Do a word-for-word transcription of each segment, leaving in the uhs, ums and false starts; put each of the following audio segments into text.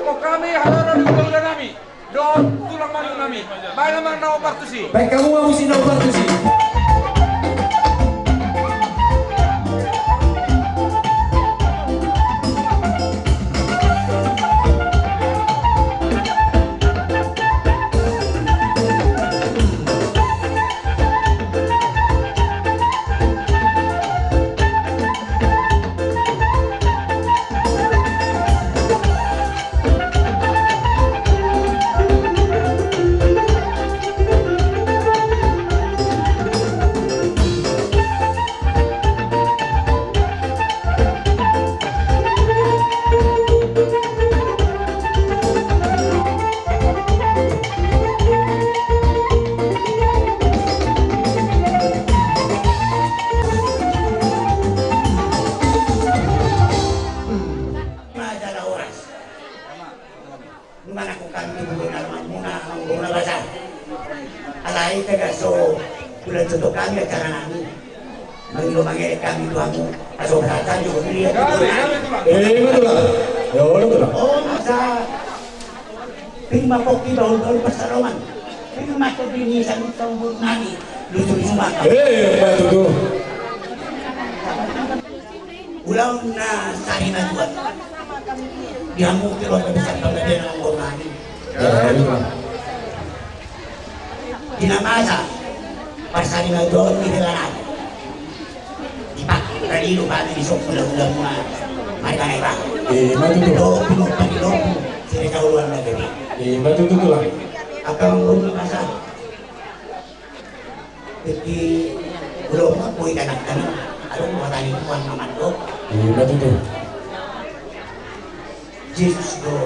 Hami haloro ni hulahula nami dohot tulang marhula nami. Baen ma na opat tusi. Baen hamu ma tusi na opat tusi. Masalah horas. Manang hami tu boru na rohamuna, boru na basa. Alai tagan so, bulan soto hami acara nami. Mangido mangelek hami tu hamu. Aso berasa juga dia. Eh, betul lah. Ya Allah, betul lah. Oh, masa. Terima kopi daun-daun persaroman. Terima kopi ini sambut tahun baru nami. Lucu-lucu makan. Eh, betul tuh. Ulaon na sari na dua. Di hamu keluarga besar Panggabean na mangornani. Di na masa parsari na dua on ni hela nami. Di pakku tadi lupa di sok hula-hula muna. Mari tanai bang. Eh, maju tuh. Lo pinompar di lopu. Sini kau luar negeri. Eh, maju tuh tulang. Apa yang belum masa? Jadi, belum aku ikan akan, aduh, mau tadi tuan maman kok. Iya, betul tuh. Jesus do.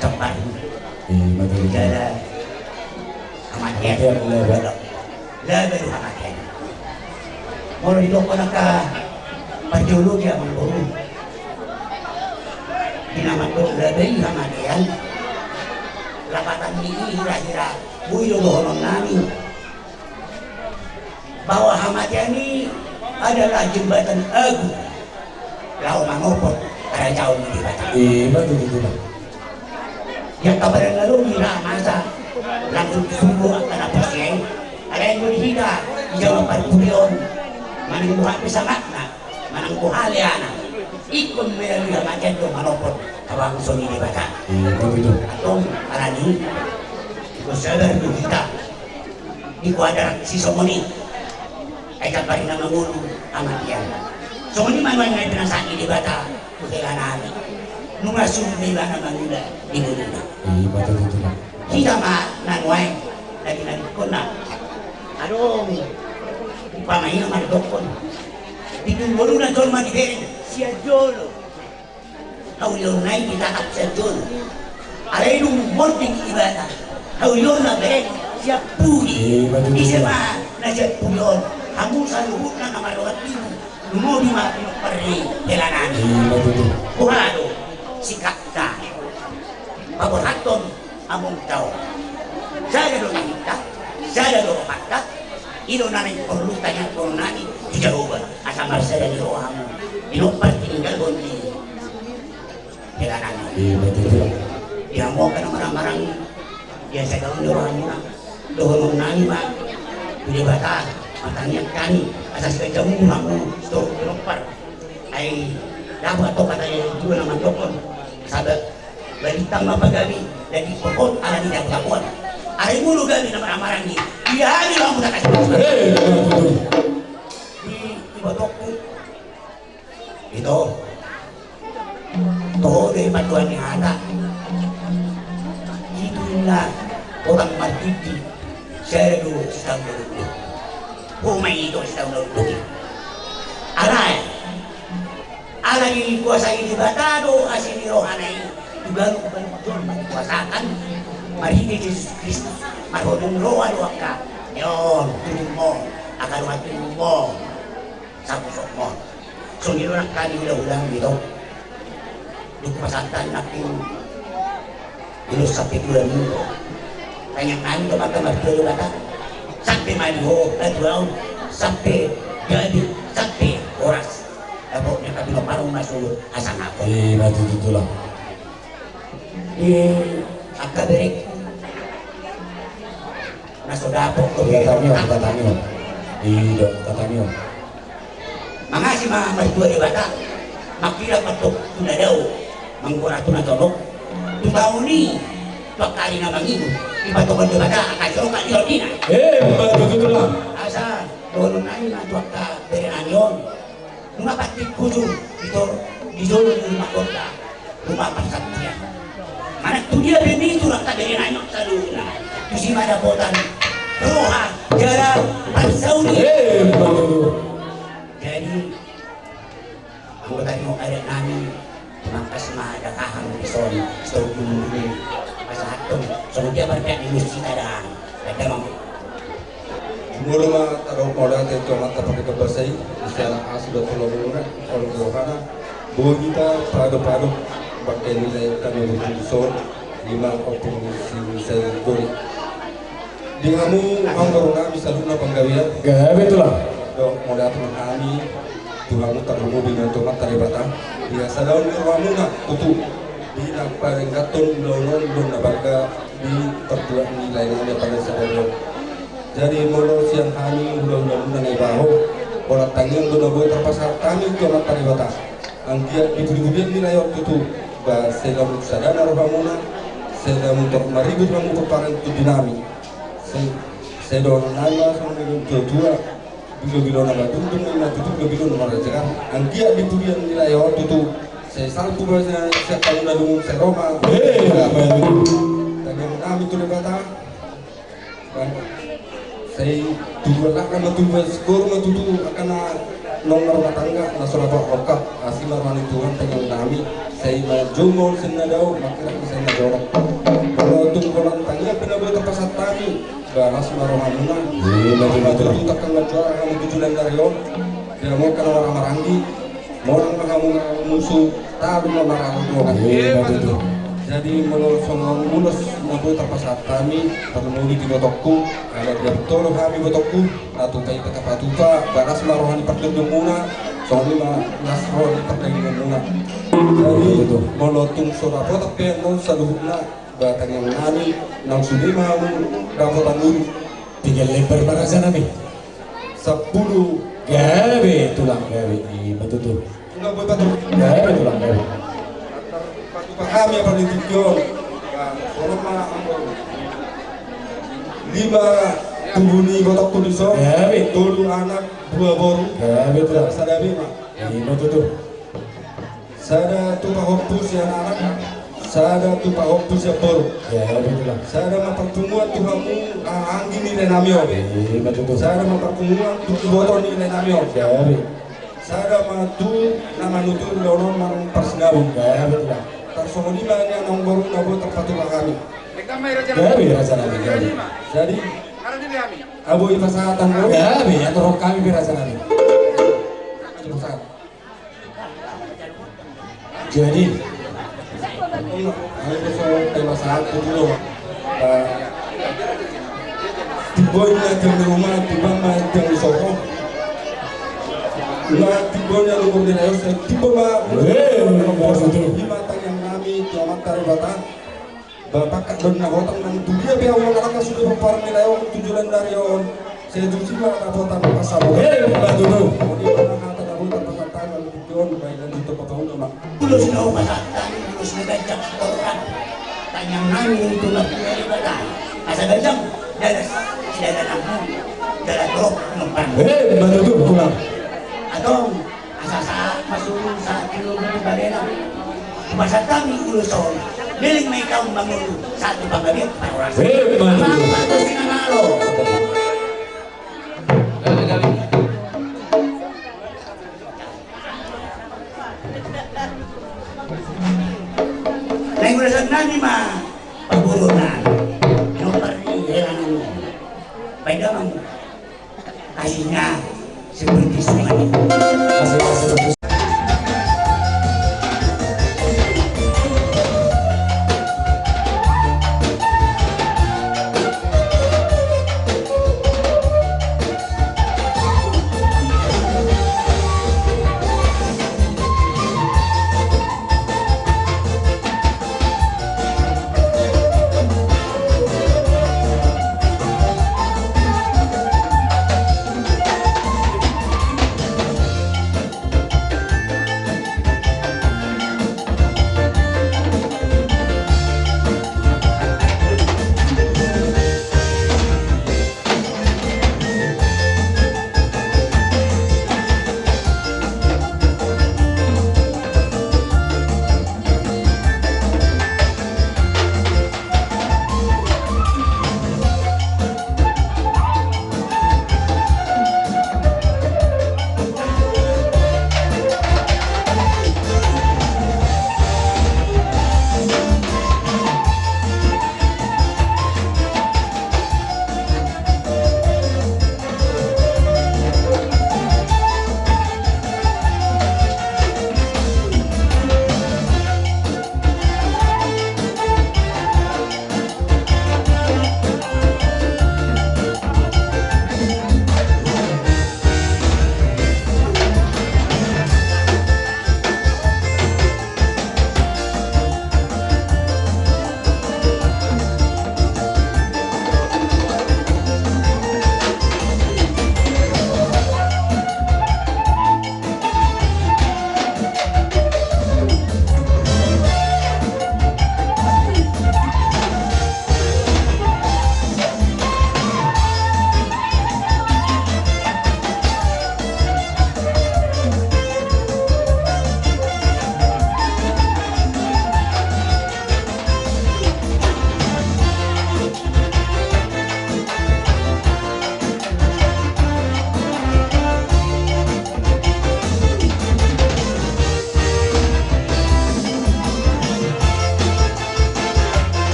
Cepat. Iya, betul tuh. Jalan. Amat ya. Iya, betul, betul. Lah, baru amat ya. Molo didok angka parjolo dia manggoru. Di na mandok labe i hamatean. Lapatan ni i hira-hira boi do dohonon nami. Bahwa hamatean i adalah jembatan agung. Laho manopot harajaon ni Debata. Ima tutu, Tulang. Di angka badan na lobi ra masa langsung sumbu angka na porsea i. Alai anggo di hita di jaman parpudi on manang boha pe samatna manang boha leana ingkon melalui hamatean do manopot habangso ni Debata. Ima tutu. Antong alani i ingkon sadar do hita. Di kuadran si songon i. Ai tampari na mangolu hamatean. Songon i ma nuaeng na pinasahat ni Debata tu hela nami. Nunga sumbe ibana mangula di ngoluna. Ima tutu, Tulang. Hita ma na nuaeng na tinadingkonna. Adong umpama i na mandokkon. Di ngoluna jolma dibereng sian jolo. Haulionna i ditatap sian jolo. Alai dung monding ibana, haulionna bereng sian pudi. Ima tutu. Ise ma na sian pudi on? Hamu saluhutna na mardongan tubu. Lumobi ma pinompar ni hela nami. Ima tutu. Boha do sikapta paborhathon among taon. Sada do ninta, sada do rohanta. I do na naeng porlu tangiangkon nami tu Jahowa asa marsada ni roha hamu. Pinompar tininggalhon ni hela nami. Ima tutu. Di hamu angka na marhahamaranggi, di asa gabe ni roha hamu na dohonon nami ma tu Debata, martangiang hami asa siganjang umur hamu, sitorop pinompar. Ai dapot do hata ni natuatua na mandokkon, sabab balintang ma pagabe, dan dipothot ala ni dapodapoan. Alai molo gabe na marhahamaranggi, ia hami ma muna kasih. Hei, ima tutu. Di ibotongku. Ito. Toho do i pandohan ni hata. Itu inna potang martiti. Sada do sitaon na runduk. Ho ma ito sitaon na runduk i. Alai ala ni kuasa ni Debata do asi ni rohana i tu ganup-ganup jolma dikuasakan marhite Jesus Kristus. Marhobung roha do angka neon tubuhmon, angka dongan tubuhmon, sapusokmon. Songon i do nangkin hulahula, ito. Dung pasahat nangkin ulos sampe tua ni. Tangiang nami do mangkamarga Debata. Sampe ma di ho natuaon, sampe gabe, sampe horas. Dapot ni angka pinompar on ma suhut hasangapon. Ima tutu, Tulang. Di angka berek na so dapot do. Di angka tani on, angka tani on. I do angka tani on. Mangasi ma martua Debata, mangkilap ma tu na dao, manggora tu na tondok. Tu taon i, tu angka ari na mangihut, dipatogon Debata angka jolma di tingkina. Emma tutu, Tulang. Asa dohonon nami ma tu angka bere nami on. Nunga pantik hujur di jolo ni rumah kota, rumah parsantian. Manang tu dia pe mitur angka bere nami on saluhutna, tusi ma dapotan roha jala parsaulian. Emma tutu. Jadi anggo tadi ma adat nami, tumangkas ma dakahang dison, sitongkin ni pasahathon songon dia marpeak ni musik adang. Damang. Molo ma tadok mauliate tu Amanta Pardenggan Basa i, di siala asi dohot holong ni rohana, boi hita padopadop bangke ni lae nami di son, ima Ompung Sinusa i. Di hamu amang boru nami saluhutna panggabean. Gabe, Tulang. Dok mauliate ma hami tu hamu tarlumobi ma tu Amanta Debata di hasadaon ni rohamuna tutu di na parenggaton ulaon on, ulaon na balga di partuaon ni lae nami apala sadari on. Jadi molo sian hami hulahulamuna Naibaho, holan tangiang do na boi tarpasahat hami tu Amanta Debata. Anggiat di pudipudian ni lae on tutu, ba sai lamuk sadana rohamuna, sai lamuk torop maribur hamu pomparan ni tondi nami. Sai, sai dohonon nami ma songon na nidok ni natuatua, bilobilona ma dung, dung ma tutu bilobilona marajakan. Anggiat di pudian ni lae on tutu, sai salpu ma sian hamuna lungun, sai ro ma. Eh, tangiang nami tu Debata. Sai tubu anak ma tubu, sai guru ma tutu angka na naung marumah tangga, na so dapot rongkap, asi ma roha ni Tuhan tangiang nami, sai ma jumolo sian na dao, mangkirap ma sian na jonok. Molo tung holan tangiang pe na boi tarpasahat hami, ba las ma rohamuna. Ima tutu. Tutu tangkas manjual hamu tu joloan ni ari on. Dia molo angka na marhahamaranggi, monang ma hamu marmusu, talu ma marhahamaranggi. Ima tutu. Jadi molo songon ulos na boi tarpasahat hami, tarlumobi tu ibotongku, ala dia betul hami ibotongku, na tupa i pe tapatupa, ba las ma roha ni parjolo muna, songon i ma las roha ni pardagingan muna. Jadi molo tung so dapotan pe annon saluhutna, ba tangiang nami, nang sude ma hamu dapotan ulu. Tiga lembar ma raja nami. Sampulu. Gabe, Tulang, gabe. Ima tutu. Tulang, boi patu. Gabe, Tulang, gabe. Patupa hami apala di tingki on. Nah, songon ma anggo. Lima tubu ni ibotongku dison. Gabe. Tolu anak, dua boru. Gabe, Tulang. Sada be ma. Ima tutu. Sada tu pahompu sian anak, sada tu pahompu sian boru. Gabe, Tulang. Sada ma parpunguan tu hamu, ah, anggi ni lae nami on. Ima tutu. Sada ma parpunguan tu iboto ni lae nami on. Gabe. Sada ma tu na manutu ulaon on manang parsinabung. Gabe, Tulang. Tarsongon i ma nian amang boru na boi tarpatupa hami. Gabe, raja nami, gabe. Jadi boi pasahat, gabe, atur hami pe raja nami. Pasahat. Jadi, ayo, so, tema satu dulu. Eh, timboi na tiang ni ruma, timbang ma tiang ni sopo. Na timboi na luhur ni lae on, timboi ma. Eh, maksudnya. Ima tangiang nami tu Amanta Debata. Ba pangkat do na hotang nang tu dia pe hamu mangalangka sude pomparan ni lae on tu joloan ni ari on. Sai tusi ma dapotan pasahaton. Ima tutu. Jadi ima hata na boi tarpasahat hami di tingki on, baen lanjut tu papauna ma. Ulos na hupasahat hami, ulos na ganjang sihorong. Tangiang nami tu Amanta Debata, asa ganjang jala sidalananmu, jala torop penomparmu. Ima tutu, Tulang. Antong. Asa sahat ma solu, sahat ma solu tu balena. Hupasahat hami ulos on. Leleng ma i taon mangolu, sahat tu panggabean parhorasan. Ima tutu. Amang Patus Sinangalo. Naeng ulasan nami ma paboruon nami. Nomor ni helangan. Baen damang. Aslinya seperti sungai.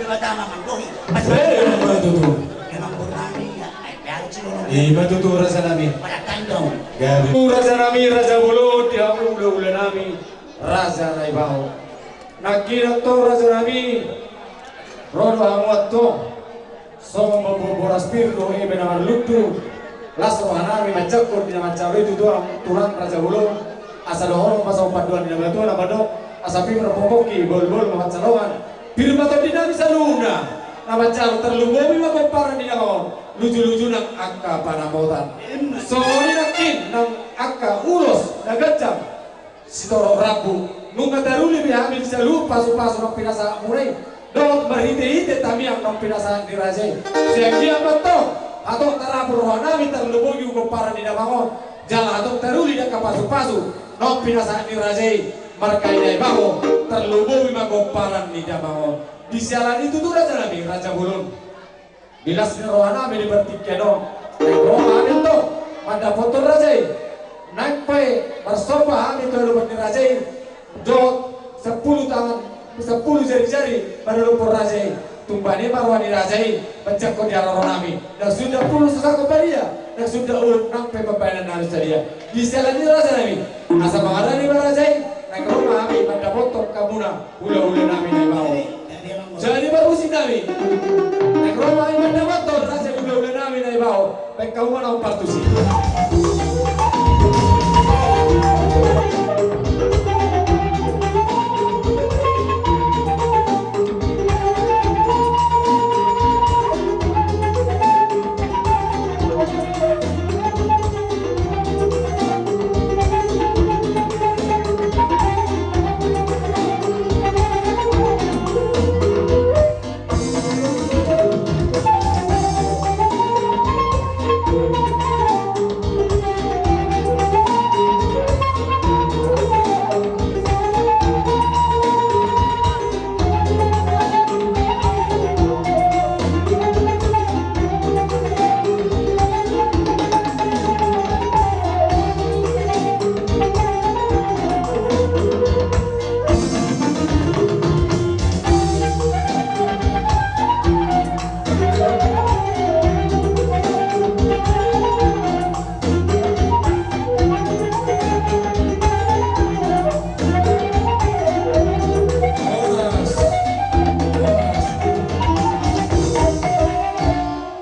Pertama manggohi. Emma tutu. Emang bernami ya, eh, biar cilolo. Emma tutu, raja nami. Pada tandong. Gabe. Raja nami, raja bolon, di hamu hulahula nami, raja Naibaho. Nangkin antong, raja nami, ro do hamu antong songon mamboan boras pir dohot eme na marlundu. Las roha nami manjangkon di na manjalo i tu Tuhan, Tuhan raja bolon. Asa dohonon ma songon pandohan ni na matua na mandok: Asa pir ma pongki, bolbol ma pansalongan. Pir ma tondi nami saluhutna na manjalo, tarlumobi ma pomparan ni damang on, lujuluju nang angka panamotan. Songon i nangkin nang angka ulos na ganjang sitorop rambu. Nunga taruli be hami di saluhut pasupasu naung pinasahatmuna i dohot marhitehite tangiang naung pinasahat ni raja i. Sian i ma antong hatop tarapul roha nami tarlumobi ma pomparan ni damang on, jala hatop taruli di angka pasupasu naung pinasahat ni raja i. Marga Naibaho, tarlumobi ma pomparan ni damang on. Di siala ni i tutu, raja nami, raja bolon, di las ni roha nami di partingkian on, naeng ro ma hami antong mandapothon raja i. Naeng pe marsomba hami tu adopan ni raja i dohot sampulu tangan, sampulu jarijari mandapothon raja i. Tung bane ma roha ni raja i manjangkon di haroro nami. Ndang suda pulu so sangkap badia, ndang suda ulok nang pe pambahenan nami sadia. Di siala ni i, raja nami, asa mangarani ma raja i, naeng ro ma hami mandapothon hamuna hulahula nami Naibaho. Jadi parmusik nami, naeng ro ma hami mandapothon raja i hulahula nami Naibaho. Baen hamu ma na hombar tusi.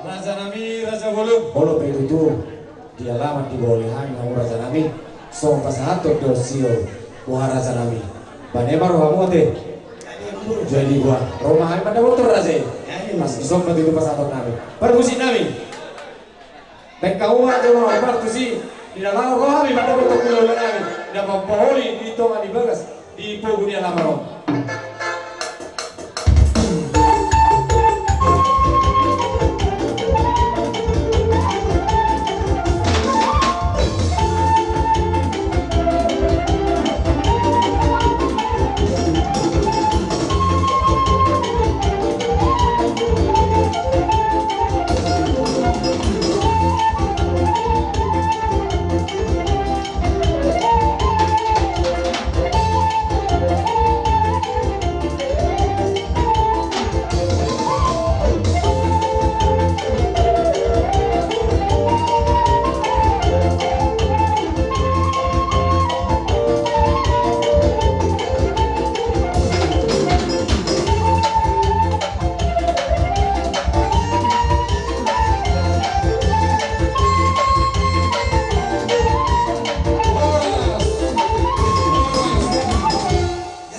Raja nami, raja bolon. Olo pe tutu. Di alaman di boli hami, hamu raja nami, songon pasahaton do sio, boha raja nami. Bane ma rohamu ate. Jadi boha, ro ma hami mandapothon raja i. Mas ison ma tutu pasahaton nami. Parmusik nami. Baen hamu ma raja i na hombar tusi, di na laho ro hami mandapothon hulahula nami na mampaholi di tonga ni bagas. Di pogu ni alaman on.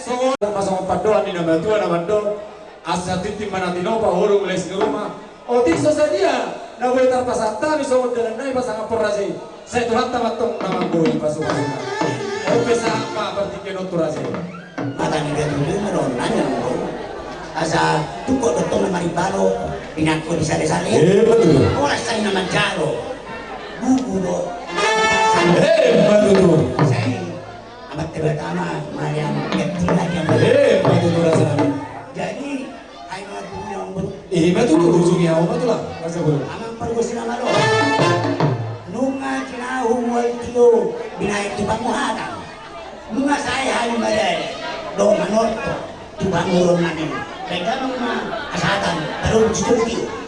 Songon ma songon pandohan ni na matua na mandok: Asa tintin ma na tinopa, holong les ni ruma. Otik so sadia na boi tarpasahat hami songon dalan nami pasangaphon raja i. Sai Tuhanta ma antong na manggohi pasupasuna. On pe sahat ma partingkian on tu raja i. Mata ni datu ni ma dohot nami anggo. Asa tungkot do tong na marimbalo, pinangko di sale-sale. Eh, betul. Oras sai na manjalo. Gugu do. Eh, betul. Sai Amante Batama, Mariam, Bettina, Diam. Eh, betul, raja nami. Jadi, ai ma tu yang ber- Eh, betul, ujungnya apa tu lah, raja bolon? Amang pargonsi na malo. Nunga tinahu mual tio, binahen tu panguhatan. Nunga sae hami marere, do manortor tu panguron nami. Baen damang ma hasahatan, baru jujur di.